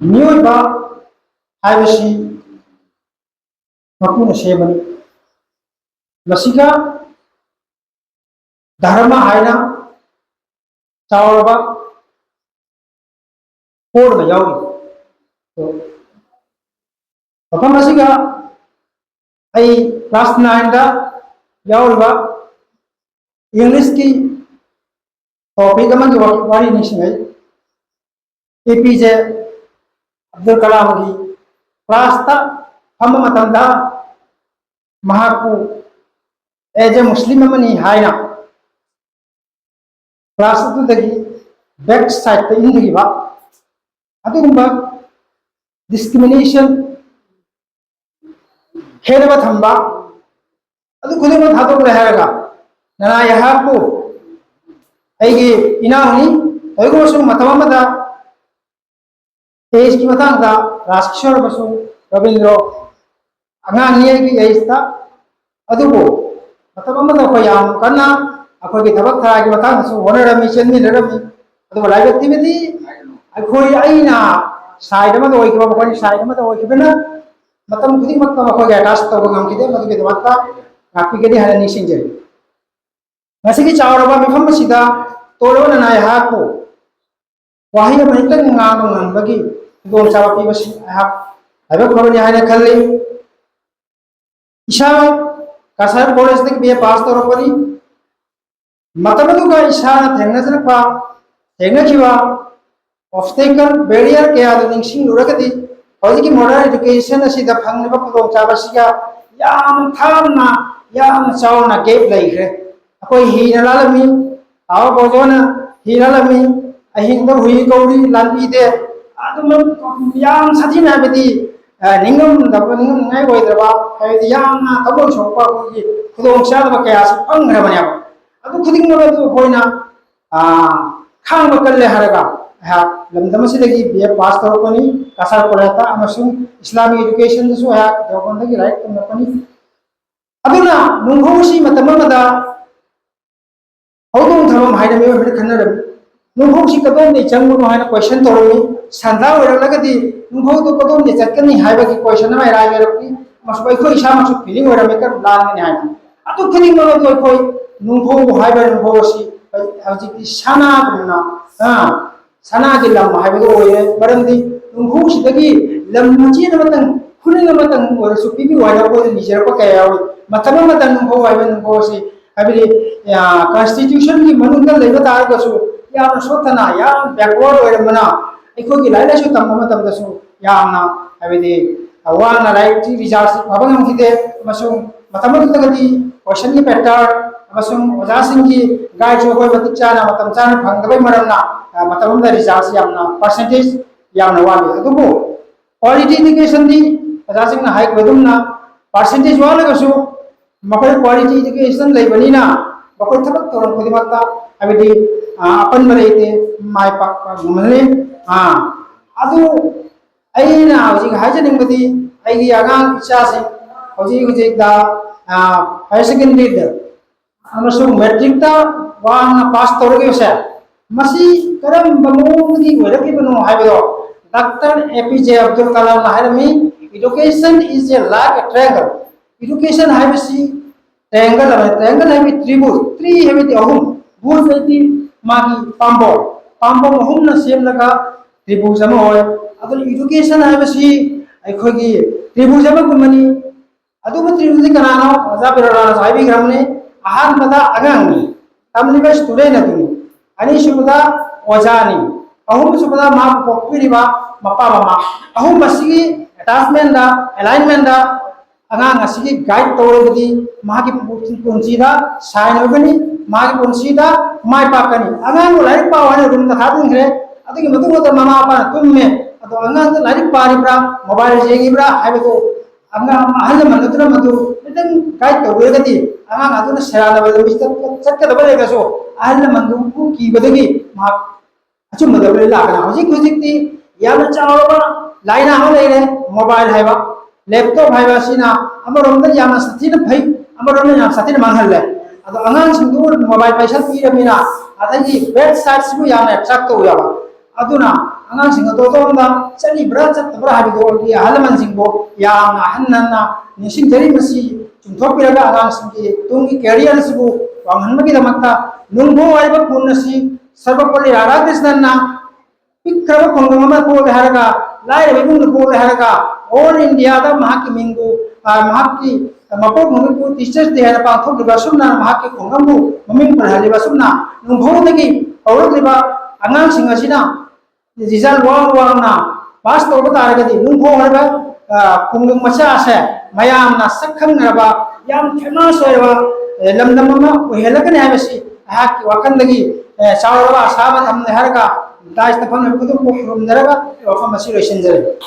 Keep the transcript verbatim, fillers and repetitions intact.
ꯃꯤꯑꯣꯏꯕ ꯍꯥꯏꯕꯁꯤ ꯃꯄꯨꯅ ꯁꯦꯝꯕꯅꯤ꯫ ꯃꯁꯤꯒ ꯙꯔꯃ ꯍꯥꯏꯅ ꯆꯥꯎꯔꯕ ꯀꯣꯔ ꯑꯃ ꯌꯥꯎꯔꯤ꯫ ꯃꯐꯝ ꯑꯁꯤꯒ ꯑꯩ ꯀ꯭ꯂꯥꯁ ꯅꯥꯏꯟꯗ ꯌꯥꯎꯔꯤꯕ ꯏꯪꯂꯤꯁꯀꯤ ꯇꯣꯄꯤꯛ ꯑꯃꯒꯤ ꯋꯥꯔꯤ ꯅꯤꯡꯁꯤꯡꯉꯛꯏ꯫ ꯑꯦ ꯄꯤ ꯖꯦ ꯑꯕꯗꯨꯜ ꯀꯂꯥꯝꯒꯤ ꯀ꯭ꯂꯥꯁꯇ ꯐꯝꯕ ꯃꯇꯝꯗ ꯃꯍꯥꯛꯄꯨ ꯑꯦꯖ ꯑꯦ ꯃꯨꯁꯂꯤꯝ ꯑꯃꯅꯤ ꯍꯥꯏꯅ ꯀ꯭ꯂꯥꯁ ꯑꯗꯨꯗꯒꯤ ꯕꯦꯛ ꯁꯥꯏꯠꯇ ꯏꯟꯈꯤꯕ ꯑꯗꯨꯒꯨꯝꯕ ꯗꯤꯁꯀ꯭ꯔꯤꯃꯤꯅꯦꯁꯟ, ꯈꯦꯠꯅꯕ ꯊꯝꯕ ꯑꯗꯨ ꯈꯨꯗꯤꯡꯃꯛ ꯊꯥꯗꯣꯛꯂꯦ ꯍꯥꯏꯔꯒ ꯅꯅꯥꯏ ꯑꯩꯍꯥꯛꯄꯨ ꯑꯩꯒꯤ ꯏꯅꯥꯎꯅꯤ, ꯀꯔꯤꯒꯨꯝꯕꯁꯨ ꯃꯇꯝ ꯑꯃꯗ ꯑꯦꯖꯀꯤ ꯃꯇꯥꯡꯗ ꯔꯥꯖꯀꯤꯁꯣꯔ ꯑꯃꯁꯨꯡ ꯔꯕꯤꯟꯗ꯭ꯔꯣ ꯑꯉꯥꯡꯅꯤ ꯑꯩꯒꯤ ꯑꯦꯖꯇ, ꯑꯗꯨꯕꯨ ꯃꯇꯝ ꯑꯃꯗ ꯑꯩꯈꯣꯏ ꯌꯥꯝ ꯀꯟꯅ ꯑꯩꯈꯣꯏꯒꯤ ꯊꯕꯛ ꯊꯔꯥꯒꯤ ꯃꯇꯥꯡꯗꯁꯨ ꯍꯣꯠꯅꯔꯝꯃꯤ, ꯆꯦꯟꯃꯤꯟꯅꯔꯝꯃꯤ꯫ ꯑꯗꯨꯒ ꯂꯥꯏꯕꯛ ꯊꯤꯕꯗꯤ ꯑꯩꯈꯣꯏ, ꯑꯩꯅ ꯁꯥꯏꯠ ꯑꯃꯗ ꯑꯣꯏꯈꯤꯕ, ꯃꯈꯣꯏꯅ ꯁꯥꯏꯠ ꯑꯃꯗ ꯑꯣꯏꯈꯤꯕꯅ ꯃꯇꯝ ꯈꯨꯗꯤꯡꯃꯛꯇ ꯃꯈꯣꯏꯒ ꯑꯦꯇꯥꯆ ꯇꯧꯕ ꯉꯝꯈꯤꯗꯦ꯫ ꯃꯗꯨꯒꯤꯗꯃꯛꯇ ꯉꯥꯛꯄꯤꯒꯅꯤ ꯍꯥꯏꯅ ꯅꯤꯡꯁꯤꯡꯖꯔꯤ꯫ ꯉꯁꯤꯒꯤ ꯆꯥꯎꯔꯕ ꯃꯤꯐꯝ ꯑꯁꯤꯗ ꯇꯣꯂꯣꯅ ꯑꯩꯍꯥꯛꯄꯨ ꯋꯥꯍꯩ ꯑꯃ ꯍꯦꯛꯇ ꯉꯥꯡꯕ ꯉꯝꯕꯒꯤ ꯈꯨꯗꯣꯡꯆꯥꯕ ꯄꯤꯕꯁꯤ ꯑꯩꯍꯥꯛ ꯂꯥꯏꯕꯛ ꯐꯕꯅꯤ ꯍꯥꯏꯅ ꯈꯜꯂꯤ꯫ ꯏꯁꯥꯃꯛ ꯀꯁꯥꯔ ꯀꯣꯂꯦꯖꯇꯒꯤ ꯕꯤ ꯑꯦ ꯄꯥꯁ ꯇꯧꯔꯛꯄꯅꯤ꯫ ꯃꯇꯝ ꯑꯗꯨꯒ ꯏꯁꯥꯅ ꯊꯦꯡꯅꯖꯔꯛꯄ, ꯊꯦꯡꯅꯈꯤꯕ ꯑꯣꯕꯁꯇꯦꯀꯜ, ꯕꯦꯔꯤꯌꯔ ꯀꯌꯥꯗꯨ ꯅꯤꯡꯁꯤꯡꯂꯨꯔꯒꯗꯤ ꯍꯧꯖꯤꯛꯀꯤ ꯃꯣꯗꯔꯟ ꯏꯗꯨꯀꯦꯁꯟ ꯑꯁꯤꯗ ꯐꯪꯂꯤꯕ ꯈꯨꯗꯣꯡꯆꯥꯕ ꯑꯁꯤꯒ ꯌꯥꯝ ꯊꯥꯞꯅ, ꯌꯥꯝꯅ ꯆꯥꯎꯅ ꯒꯦꯞ ꯂꯩꯈ꯭ꯔꯦ꯫ ꯑꯩꯈꯣꯏ ꯍꯤꯅ ꯂꯥꯜꯂꯝꯃꯤ, ꯇꯥꯃꯣ ꯕꯣꯖꯣꯅ ꯍꯤ ꯂꯥꯜꯂꯝꯃꯤ, ꯑꯍꯤꯡꯗ ꯍꯨꯏ ꯀꯧꯔꯤ ꯂꯥꯟꯕꯤꯗꯦ꯫ ꯑꯗꯨꯃꯛ ꯌꯥꯝ ꯁꯥꯊꯤꯅ, ꯍꯥꯏꯕꯗꯤ, ꯑ, ꯅꯤꯡꯉꯝꯗꯕ, ꯅꯤꯡꯉꯝꯅꯤꯡꯉꯥꯏ ꯑꯣꯏꯗ꯭ꯔꯕ, ꯍꯥꯏꯕꯗꯤ ꯌꯥꯝꯅ ꯊꯃꯣꯏ ꯁꯣꯛꯄ ꯑꯩꯈꯣꯏꯒꯤ ꯈꯨꯗꯣꯡꯆꯥꯗꯕ ꯀꯌꯥꯁꯤ ꯐꯪꯈ꯭ꯔꯕꯅꯦꯕ꯫ ꯑꯗꯨ ꯈꯨꯗꯤꯡꯃꯛ ꯑꯗꯨ ꯑꯩꯈꯣꯏꯅ, ꯑ, ꯈꯥꯡꯕ ꯀꯜꯂꯦ ꯍꯥꯏꯔꯒ ꯑꯩꯍꯥꯛ ꯂꯝꯗꯝ ꯑꯁꯤꯗꯒꯤ ꯕꯤ ꯑꯦ ꯄꯥꯁ ꯇꯧꯔꯛꯄꯅꯤ, ꯀꯁꯥꯔ ꯀꯣꯂꯦꯖꯇ, ꯑꯃꯁꯨꯡ ꯏꯁꯂꯥꯃꯤꯛ ꯏꯗꯨꯀꯦꯁꯟꯗꯁꯨ ꯑꯩꯍꯥꯛ ꯗꯦꯑꯣꯕꯟꯗꯒꯤ ꯂꯥꯏꯔꯤꯛ ꯇꯝꯂꯛꯄꯅꯤ꯫ ꯑꯗꯨꯅ ꯅꯨꯡꯍꯧꯁꯤ ꯃꯇꯝ ꯑꯃꯗ ꯍꯧꯗꯣꯡ ꯊꯝꯐꯝ ꯍꯥꯏꯅ ꯃꯤꯑꯣꯏꯕꯅ ꯈꯟꯅꯔꯝꯃꯤ꯫ ꯅꯨꯡꯐꯧꯁꯤ ꯀꯗꯣꯝꯗꯒꯤ ꯆꯪꯕꯅꯣ ꯍꯥꯏꯅ ꯀꯣꯏꯁꯟ ꯇꯧꯔꯝꯃꯤ꯫ ꯁꯟꯗꯥ ꯑꯣꯏꯔꯛꯂꯒꯗꯤ ꯅꯨꯡꯐꯧꯗꯨ ꯀꯗꯣꯝꯗꯒꯤ ꯆꯠꯀꯅꯤ ꯍꯥꯏꯕꯒꯤ ꯀꯣꯏꯁꯟ ꯑꯃ ꯑꯦꯔꯥꯏꯖ ꯑꯣꯏꯔꯛꯏ꯫ ꯃꯁꯤꯕꯨ ꯑꯩꯈꯣꯏ ꯏꯁꯥꯃꯛꯁꯨ ꯐꯤꯂꯤꯡ ꯑꯣꯏꯔꯝꯃꯤ, ꯀꯔꯝ ꯂꯥꯟꯒꯅꯤ ꯍꯥꯏꯅ꯫ ꯑꯗꯨ ꯈꯨꯗꯤꯡꯃꯛ ꯑꯗꯨ ꯑꯩꯈꯣꯏ ꯅꯨꯡꯐꯧ ꯍꯥꯏꯕ ꯅꯨꯡꯐꯧ ꯑꯁꯤ ꯍꯧꯖꯤꯛꯇꯤ ꯁꯅꯥꯒꯨꯝꯅ, ꯑ, ꯁꯅꯥꯒꯤ ꯂꯝ ꯍꯥꯏꯕꯗꯨ ꯑꯣꯏꯔꯦ꯫ ꯃꯔꯝꯗꯤ ꯅꯨꯡꯐꯧꯁꯤꯗꯒꯤ ꯂꯝ ꯃꯆꯦꯠ ꯑꯃꯇꯪ, ꯈꯨꯅꯤꯡ ꯑꯃꯇꯪ ꯑꯣꯏꯔꯁꯨ ꯄꯤꯕꯤꯌꯨ ꯍꯥꯏꯅ ꯑꯩꯈꯣꯏꯗ ꯅꯤꯖꯔꯛꯄ ꯀꯌꯥ ꯌꯥꯎꯏ꯫ ꯃꯇꯝ ꯑꯃꯗ ꯅꯨꯡꯐꯧ ꯍꯥꯏꯕ ꯅꯨꯡꯐꯧ ꯑꯁꯤ, ꯍꯥꯏꯕꯗꯤ, ꯑ, ꯀꯟꯁꯇꯤꯇ꯭ꯌꯨꯁꯟꯒꯤ ꯃꯅꯨꯡꯗ ꯂꯩꯕ ꯇꯥꯔꯒꯁꯨ ꯌꯥꯝꯅ ꯁꯣꯠꯊꯅ, ꯌꯥꯝ ꯕꯦꯛꯋꯥꯔꯗ ꯑꯣꯏꯔꯝꯕꯅ ꯑꯩꯈꯣꯏꯒꯤ ꯂꯥꯏꯔꯤꯛ ꯂꯥꯏꯁꯨ ꯇꯝꯕ ꯃꯇꯝꯗꯁꯨ ꯌꯥꯝꯅ, ꯍꯥꯏꯕꯗꯤ, ꯋꯥꯅ ꯂꯥꯏꯔꯤꯛꯀꯤ ꯔꯤꯖꯜꯁꯤ ꯐꯕ ꯉꯝꯈꯤꯗꯦ꯫ ꯑꯃꯁꯨꯡ ꯃꯇꯝ ꯑꯗꯨꯗꯒꯗꯤ ꯀꯣꯏꯁꯟꯒꯤ ꯄꯦꯇꯔꯟ ꯑꯃꯁꯨꯡ ꯑꯣꯖꯥꯁꯤꯡꯒꯤ ꯒꯥꯏꯗꯁꯨ ꯑꯩꯈꯣꯏ ꯃꯇꯤꯛ ꯆꯥꯅ, ꯃꯇꯝ ꯆꯥꯅ ꯐꯪꯗꯕꯩ ꯃꯔꯝꯅ, ꯑ, ꯃꯇꯝ ꯑꯃꯗ ꯔꯤꯖꯜꯁꯤ ꯌꯥꯝꯅ, ꯄꯥꯔꯁꯦꯟꯇꯦꯖ ꯌꯥꯝꯅ ꯋꯥꯠꯂꯤ꯫ ꯑꯗꯨꯕꯨ ꯀ꯭ꯋꯥꯂꯤꯇꯤ ꯏꯗꯨꯀꯦꯁꯟꯗꯤ ꯑꯣꯖꯥꯁꯤꯡꯅ ꯍꯥꯏꯈꯤꯕ ꯑꯗꯨꯝꯅ ꯄꯥꯔꯁꯦꯟꯇꯦꯖ ꯋꯥꯠꯂꯒꯁꯨ ꯃꯈꯣꯏ ꯀ꯭ꯋꯥꯂꯤꯇꯤ ꯏꯗꯨꯀꯦꯁꯟ ꯂꯩꯕꯅꯤꯅ ꯃꯈꯣꯏ ꯊꯕꯛ ꯊꯧꯔꯝ ꯈꯨꯗꯤꯡꯃꯛꯇ, ꯍꯥꯏꯕꯗꯤ, ꯑ, ꯑꯄꯟꯕ ꯂꯩꯇꯦ, ꯃꯥꯏ ꯄꯥꯛꯄ ꯉꯝꯍꯜꯂꯤ꯫ ꯑ, ꯑꯗꯨ ꯑꯩꯅ ꯍꯧꯖꯤꯛ ꯍꯥꯏꯖꯅꯤꯡꯕꯗꯤ ꯑꯩꯒꯤ ꯑꯉꯥꯡ ꯏꯆꯥꯁꯤꯡ ꯍꯧꯖꯤꯛ ꯍꯧꯖꯤꯛꯇ, ꯑ, ꯍꯥꯌꯔ ꯁꯦꯀꯦꯟꯗꯔꯤꯗ ꯑꯃꯁꯨꯡ ꯃꯦꯇ꯭ꯔꯤꯛꯇ ꯋꯥꯡꯅ ꯄꯥꯁ ꯇꯧꯔꯛꯂꯤꯕꯁꯦ, ꯃꯁꯤ ꯀꯔꯝꯕ ꯃꯑꯣꯡꯗꯒꯤ ꯑꯣꯏꯔꯛꯂꯤꯕꯅꯣ ꯍꯥꯏꯕꯗꯣ ꯗꯥꯛꯇꯔ ꯑꯦ ꯄꯤ ꯖꯦ ꯑꯕꯗꯨꯜ ꯀꯂꯥꯝꯅ ꯍꯥꯏꯔꯝꯃꯤ, "Education is a like a triangle." Education ꯍꯥꯏꯕꯁꯤ ꯇ꯭ꯔꯥꯏꯌꯦꯡꯒꯜ ꯑꯃꯅꯤ꯫ ꯇ꯭ꯔꯥꯏꯌꯦꯡꯒꯜ ꯍꯥꯏꯕꯗꯤ ꯇ꯭ꯔꯤꯕꯨꯜ, ꯇ꯭ꯔꯤ ꯍꯥꯏꯕꯗꯤ ꯑꯍꯨꯝ, ꯕꯨꯜ ꯍꯥꯏꯗꯤ ꯃꯥꯒꯤ ꯄꯥꯝꯕꯣꯝ, ꯄꯥꯝꯕꯣꯝ ꯑꯍꯨꯝꯅ ꯁꯦꯝꯂꯒ ꯇ꯭ꯔꯤꯕꯨꯜꯁ ꯑꯃ ꯑꯣꯏ꯫ ꯑꯗꯨꯅ ꯏꯗꯨꯀꯦꯁꯟ ꯍꯥꯏꯕꯁꯤ ꯑꯩꯈꯣꯏꯒꯤ ꯇ꯭ꯔꯤꯕꯨꯜꯁ ꯑꯃꯒꯨꯝꯕꯅꯤ꯫ ꯑꯗꯨꯕꯨ ꯇ꯭ꯔꯤꯕꯨꯜꯁꯤ ꯀꯅꯥꯅꯣ? ꯑꯣꯖꯥ ꯕꯤꯔꯣꯂꯥꯅꯁꯨ ꯍꯥꯏꯕꯤꯈ꯭ꯔꯕꯅꯤ, ꯑꯍꯥꯟꯕꯗ ꯑꯉꯥꯡꯅꯤ, ꯇꯝꯂꯤꯕ ꯁ꯭ꯇꯨꯗꯦꯟ ꯑꯗꯨꯅꯤ, ꯑꯅꯤꯁꯨꯕꯗ ꯑꯣꯖꯥꯅꯤ, ꯑꯍꯨꯝꯁꯨꯕꯗ ꯃꯍꯥꯛꯄꯨ ꯄꯣꯛꯄꯤꯔꯤꯕ ꯃꯄꯥ ꯃꯃꯥ꯫ ꯑꯍꯨꯝ ꯑꯁꯤꯒꯤ ꯑꯦꯇꯥꯆꯃꯦꯟꯗ, ꯑꯦꯂꯥꯏꯟꯃꯦꯟꯗ ꯑꯉꯥꯡ ꯑꯁꯤꯒꯤ ꯒꯥꯏꯗ ꯇꯧꯔꯕꯗꯤ ꯃꯍꯥꯛꯀꯤ ꯄꯨꯟꯁꯤꯗ ꯁꯥꯏꯟ ꯑꯣꯏꯒꯅꯤ, ꯃꯍꯥꯛꯀꯤ ꯄꯨꯟꯁꯤꯗ ꯃꯥꯏ ꯄꯥꯛꯀꯅꯤ꯫ ꯑꯉꯥꯡꯕꯨ ꯂꯥꯏꯔꯤꯛ ꯄꯥꯎ ꯍꯥꯏꯅ ꯔꯨꯝꯗ ꯊꯥꯗꯣꯛꯈ꯭ꯔꯦ, ꯑꯗꯨꯒꯤ ꯃꯇꯨꯡꯗ ꯃꯃꯥ ꯃꯄꯥꯅ ꯇꯨꯝꯃꯦ, ꯑꯗꯣ ꯑꯉꯥꯡꯗꯨ ꯂꯥꯏꯔꯤꯛ ꯄꯥꯔꯤꯕ꯭ꯔꯥ, ꯃꯣꯕꯥꯏꯜ ꯌꯦꯡꯉꯤꯕ꯭ꯔꯥ ꯍꯥꯏꯕꯗꯨ ꯑꯉꯥꯡ, ꯑꯍꯜ ꯂꯃꯟ ꯑꯗꯨꯅ ꯃꯗꯨ ꯈꯤꯇꯪ ꯒꯥꯏꯗ ꯇꯧꯕꯤꯔꯒꯗꯤ ꯑꯉꯥꯡ ꯑꯗꯨꯅ ꯁꯦꯔꯥꯟꯅꯕ ꯂꯝꯕꯤ ꯆꯠ-, ꯆꯠꯀꯗꯕ ꯂꯩꯔꯒꯁꯨ ꯑꯍꯜ ꯂꯃꯟꯗꯨꯕꯨ ꯀꯤꯕꯗꯒꯤ ꯃꯍꯥꯛ ꯑꯆꯨꯝꯕꯗ ꯂꯣꯏ ꯂꯥꯛꯀꯅꯤ꯫ ꯍꯧꯖꯤꯛ ꯍꯧꯖꯤꯛꯇꯤ ꯌꯥꯝꯅ ꯆꯥꯎꯔꯕ ꯂꯥꯏꯅꯥ ꯑꯃ ꯂꯩꯔꯦ, ꯃꯣꯕꯥꯏꯜ ꯍꯥꯏꯕ, ꯂꯦꯞꯇꯣꯞ ꯍꯥꯏꯕ ꯑꯁꯤꯅ ꯑꯃꯔꯣꯝꯗ ꯌꯥꯝꯅ ꯁꯥꯊꯤꯅ ꯐꯩ, ꯑꯃꯔꯣꯝꯗ ꯌꯥꯝ ꯁꯥꯊꯤꯅ ꯃꯥꯡꯍꯜꯂꯦ꯫ ꯑꯗꯣ ꯑꯉꯥꯡꯁꯤꯡꯗꯨ ꯃꯣꯕꯥꯏꯜ ꯄꯥꯏꯁꯜꯂꯛꯄꯤꯔꯕꯅꯤꯅ ꯑꯗꯒꯤ ꯋꯦꯕꯁꯥꯏꯠꯁꯤꯕꯨ ꯌꯥꯝꯅ ꯑꯦꯇ꯭ꯔꯦꯛ ꯇꯧꯋꯦꯕ꯫ ꯑꯗꯨꯅ ꯑꯉꯥꯡꯁꯤꯡ ꯑꯗꯣ ꯑꯗꯣꯝꯗ ꯆꯠꯂꯤꯕ꯭ꯔꯥ ꯆꯠꯇꯕ꯭ꯔꯥ ꯍꯥꯏꯕꯗꯨ ꯑꯩꯒꯤ ꯑꯍꯜ ꯂꯃꯟꯁꯤꯡꯕꯨ ꯌꯥꯝꯅ ꯍꯟꯅ ꯍꯟꯅ ꯅꯤꯡꯁꯤꯡꯖꯔꯤ꯫ ꯃꯁꯤ ꯆꯨꯝꯊꯣꯛꯄꯤꯔꯒ ꯑꯉꯥꯡꯁꯤꯡꯒꯤ ꯇꯨꯡꯒꯤ ꯀꯦꯔꯤꯌꯔꯁꯤꯕꯨ ꯋꯥꯡꯍꯟꯕꯒꯤꯗꯃꯛꯇ ꯅꯨꯡꯐꯧ ꯍꯥꯏꯕ ꯈꯨꯟ ꯑꯁꯤ ꯁꯔꯕꯄꯜꯂꯤ ꯔꯥꯙꯥꯀ꯭ꯔꯤꯁꯅꯟꯅ ꯄꯤꯛꯈ꯭ꯔꯕ ꯈꯨꯡꯒꯪ ꯑꯃ ꯄꯣꯛꯂꯦ ꯍꯥꯏꯔꯒ, ꯂꯥꯏꯔꯕ ꯏꯃꯨꯡꯗ ꯄꯣꯛꯂꯦ ꯍꯥꯏꯔꯒ, ꯑꯣꯜ ꯏꯟꯗꯤꯌꯥꯗ ꯃꯍꯥꯛꯀꯤ ꯃꯤꯡꯕꯨ, ꯑ, ꯃꯍꯥꯛꯀꯤ ꯃꯄꯣꯛ ꯅꯨꯃꯤꯠꯄꯨ ꯇꯤꯆꯔꯁ ꯗꯦ ꯍꯥꯏꯅ ꯄꯥꯡꯊꯣꯛꯂꯤꯕ ꯑꯁꯨꯝꯅ, ꯃꯍꯥꯛꯀꯤ ꯈꯨꯡꯒꯪꯕꯨ ꯃꯃꯤꯡ ꯄꯨꯜꯍꯜꯂꯤꯕ ꯑꯁꯨꯝꯅ, ꯅꯨꯡꯐꯧꯗꯒꯤ ꯍꯧꯔꯛꯂꯤꯕ ꯑꯉꯥꯡꯁꯤꯡ ꯑꯁꯤꯅ ꯔꯤꯖꯜ ꯋꯥꯡ ꯋꯥꯡꯅ ꯄꯥꯁ ꯇꯧꯕ ꯇꯥꯔꯒꯗꯤ, ꯅꯨꯡꯐꯧ ꯍꯥꯏꯕ, ꯑ, ꯈꯨꯡꯒꯪ ꯃꯆꯥ ꯑꯁꯦ ꯃꯌꯥꯝꯅ ꯁꯛ ꯈꯪꯅꯔꯕ, ꯌꯥꯝ ꯐꯦꯃꯁ ꯑꯣꯏꯔꯕ, ꯑ, ꯂꯝꯗꯝ ꯑꯃ ꯑꯣꯏꯍꯜꯂꯒꯅꯤ ꯍꯥꯏꯕꯁꯤ ꯑꯩꯍꯥꯛꯀꯤ ꯋꯥꯈꯜꯗꯒꯤ, ꯑ, ꯆꯥꯎꯔꯕ ꯑꯁꯥ ꯑꯃ ꯊꯝꯂꯦ ꯍꯥꯏꯔꯒ, ꯗꯥꯏꯁꯇ ꯐꯝꯂꯤꯕ ꯈꯨꯗꯤꯡꯃꯛꯄꯨ ꯈꯨꯔꯨꯝꯖꯔꯒ ꯋꯥꯐꯝ ꯑꯁꯤ ꯂꯣꯏꯁꯤꯟꯖꯔꯦ꯫